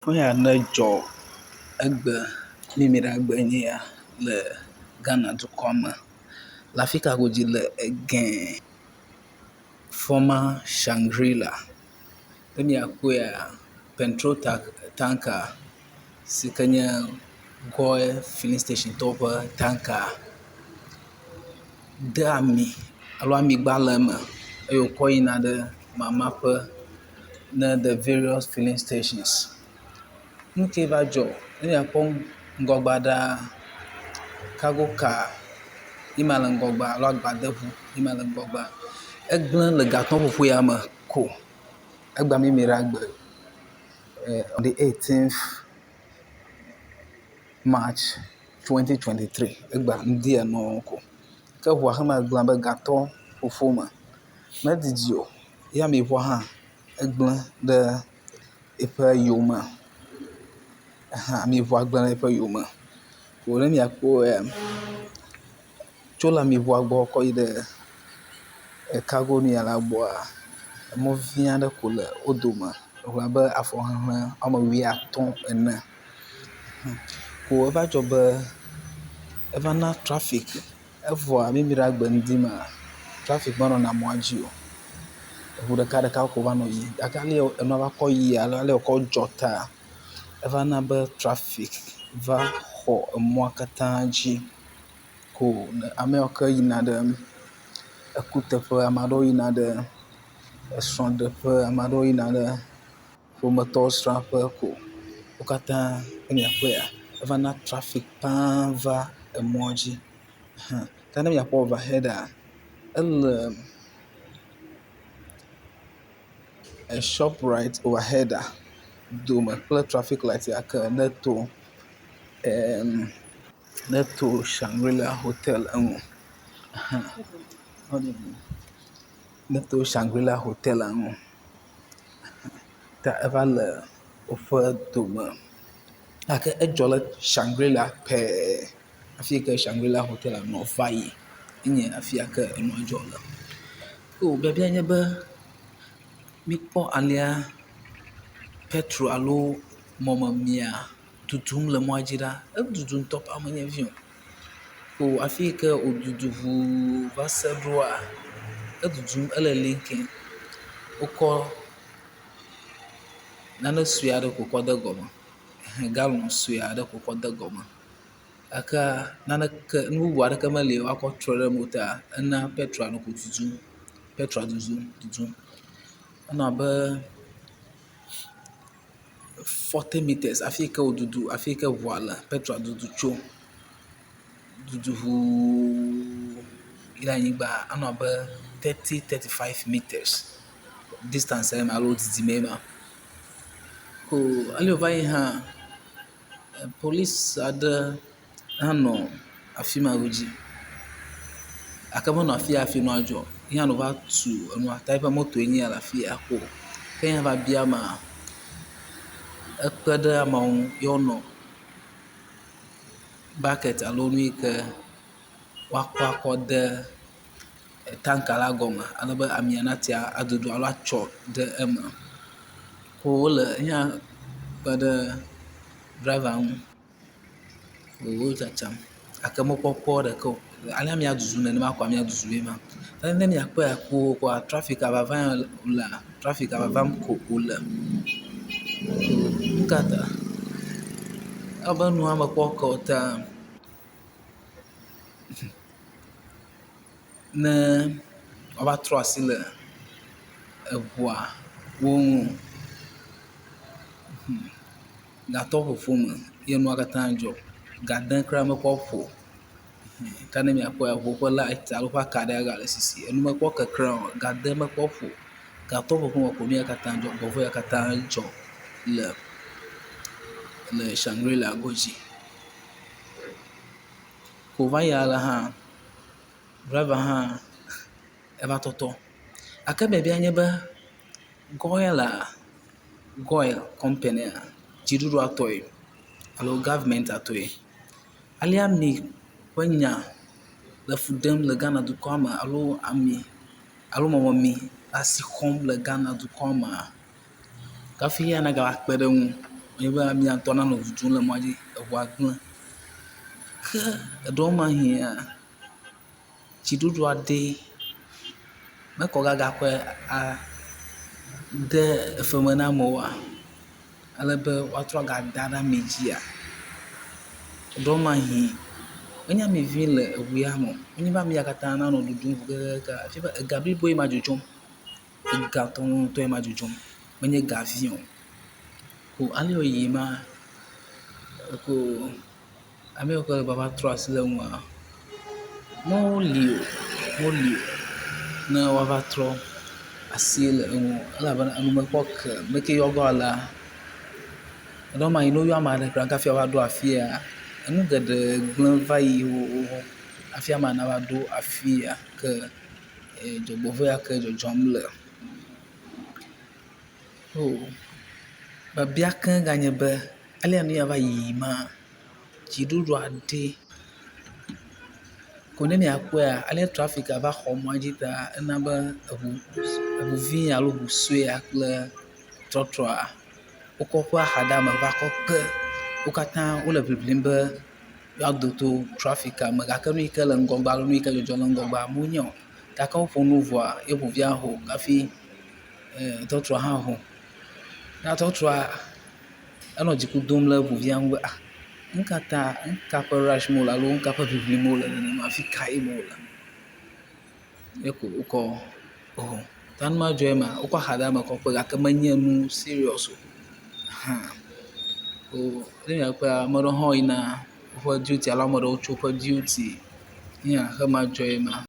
Nu ya ne dzɔ egbe Memleɖagbe nye ya le Ghana dukɔ me le afi ka godzi le Egɛ fɔma Shangri-La. Ne miakpɔea, petrol tanka si ke nye Goil filling station tɔwo ƒe tanka de ami alo amigba le eme eye wokɔ yina ɖe mamaƒe ne the various filling stations. Nu ke va dzɔ ne miakpɔ ŋgɔgbea ɖaa, kago ka ye ma le ŋgɔgbea alo agbadeŋu ye ma le ŋgɔgbea. Egblẽ le gatɔƒoƒo ya me ko. Egbea Memleɖagbe on the 18th March 2023 egbea ŋdi enɔ ko. Ke ŋua hã gblẽ abe gatɔƒoƒo me. Medidi o ye amiŋua hã egblẽ ɖe eƒe yome. Ehe amiŋua gblẽ ɖe eƒe yome. Ko ne miakpɔe tso le amiŋua gbɔ kɔ yi ɖe ekago nu ya la gbɔa, emɔ vi aɖe ko le wo dome. Eŋu abe afɔ xexlẽ woame wuiatɔ̃ ene. Ko eva dzɔ be eva na trafik evɔa Memleɖagbe ŋdi mea, trafik menɔna mɔa dzi o. Eŋu ɖekaɖeka ko va nɔ yiyim gake ale enua va kɔ yi alo ale wòkɔ dzɔ ta eva na be trafik va xɔ emɔa katã dzi ko ame yawo ke yina ɖe ekuteƒe, ame aɖewo yina ɖe esrɔ̃ɖeƒe, ame aɖewo yina ɖe ƒometɔwo srãƒe ko wo katã ne miakpɔea, eva na trafik paa va emɔa dzi. Hẽ ke ne miakpɔ overhead ele Shoprite overhead dome kple trafik light ya ke neto em neto Shangri-La hotel eŋu. Hẽ neto Shangri-La hotel ŋu. Ta eva le woƒe dome gake edzɔ ɖe Shangri-La pɛɛ afi yi ke Shangri-La hotel nɔ va yi enye afi ya ke enua dzɔ le. O biabia nye be mikpɔ alea petrol alo mɔmemia dudum le mɔa dzi ɖa. Edudu ŋutɔ paa menye vi o. Ko afi yi ke wodudu ŋuu va se ɖoa, edudum ele linkin. Wokɔ nane sue aɖe ko kɔ de egɔme. Ɛhɛ galɔn sue aɖe ko kɔ de egɔme. Gake naneke nu bubu aɖeke meli woakɔ trɔ ɖe eme o ta ena petrola nɔ ko dudum. Petrola dudum dudum. Enɔ abe 40 meters afi yi ke wodudu afi yi ke ŋua le petrola dudu tso dudu ŋuu yi ɖe anyigba anɔ abe 30 35 meters distance ema alo didime ema. Ko ale wòva yi hã polisi aɖe hã nɔ afi ma godzi gake menɔ afi ya hafi nua dzɔ o. Ye hã va tu enua ta eƒe motoe nye ya le afi ya ko. Ke ye hã va bia amea, ekpe ɖe ameawo ŋu ye wonɔ bakɛt alo nu yi ke woakɔ akɔ de tanka la gɔme ale be amia natea adudu alo atsɔ ɖe eme. Ko wole eya kpe ɖe drava ŋu wo tsatsam gake mekpɔkpɔ ɖeke o. Ale amea dudu nenema ko amea dudu ye ma. Ne miakpɔe kpoo trafika vava wolea, trafika vavam ko wole. Nu ka ta? Ewɔ abe nua mekpɔ ke o ta ne woava trɔ asi le eŋua wo ŋu. Gatɔ ƒoƒo me ye nua katã dzɔ. Ga de kura mekpɔ ƒo o. Ke ne miakpɔe eŋu ƒe light alo eƒe akaɖia gale sisi. Enu mekpɔ keklẽ o. Ga de mekpɔ ƒo o. Gatɔ ƒoƒo me ko nu ya katã dzɔ. Gbɔvɔ ya katã dzɔ le le Shangri-La godzi. Ko va yi ale hã, driva hã eva tɔtɔ. Gake biabia nye be Goil Goil kɔmpania dziɖuɖua tɔe alo gɔvimɛntia tɔe. Alea ami ƒe nya le fu ɖem le Ghana dukɔa me alo ami alo mɔmemi asi xɔm le Ghana dukɔa mea, hafi ya nagava kpe ɖe eŋu. Menye be amea ŋutɔ nanɔ dudum le mɔa dzi eŋua gblẽ. Ke eɖewomahia, dziɖuɖua ɖe mekɔ gaga kɔe ade efe me na amewoa, alebe woatrɔ agada ɖe ami dzia, ɖewomahĩ menye ami vie le eŋu ya me o. Nenye be ami ya katã nanɔ ɖuɖum kekeake efia be ega bliboe ma dzudzɔm. Ega ŋutɔŋutɔe ma dzudzɔm, menye ga vi o. Ko ale wo yiyim ma, ko ame yiwo ke woava trɔ asi le eŋua, meli o, meli o ne woava trɔ asi le eŋu elabena enu mekpɔ ke, meke yɔ ge woalea, ɖewomahĩ ne woyɔ ame aɖe kura hafi woava ɖo afi ya, enu geɖe gblẽ va yi xoxoxo hafi amea nava ɖo afi ya ke dzɔgbevɔ̃e ya ke dzɔdzɔm le. Oo biabia ke ganye be, alea nu ya va yiyim maa, dziɖuɖua ɖe, ko ne miakpɔa, ale trafika va xɔ mɔa dzi ta ena be eŋu vi alo ŋu sue kple trɔtrɔa wokɔ woƒe axadame va kɔ kpe. Wo katã wole ŋiŋlim be yewoado to trafika me gake nu yi ke le ŋgɔgbe alo nu yi ke le dzɔdzɔm le ŋgɔgbea womenyae o. Gake woƒo nu vɔa, ye ŋuvia ho hafi trɔtrɔa hã ho. Ya trɔtrɔa enɔ dziku dom ɖe ŋuvia ŋu be ah nu ka ta nu ka ƒe rush me wole alo nu ka ƒe ŋiŋlim wole nenema afi ka yim wole? Ye ko wokɔ ho. Ta nu ma dzɔe ma, wokɔ axadame kɔ kpe gake menye nu serious o. Hã o ne míakpɔa, ame aɖewo hã yina woƒe duty alo ame aɖewo tso woƒe duty. Nu ya xe ma dzɔe ma.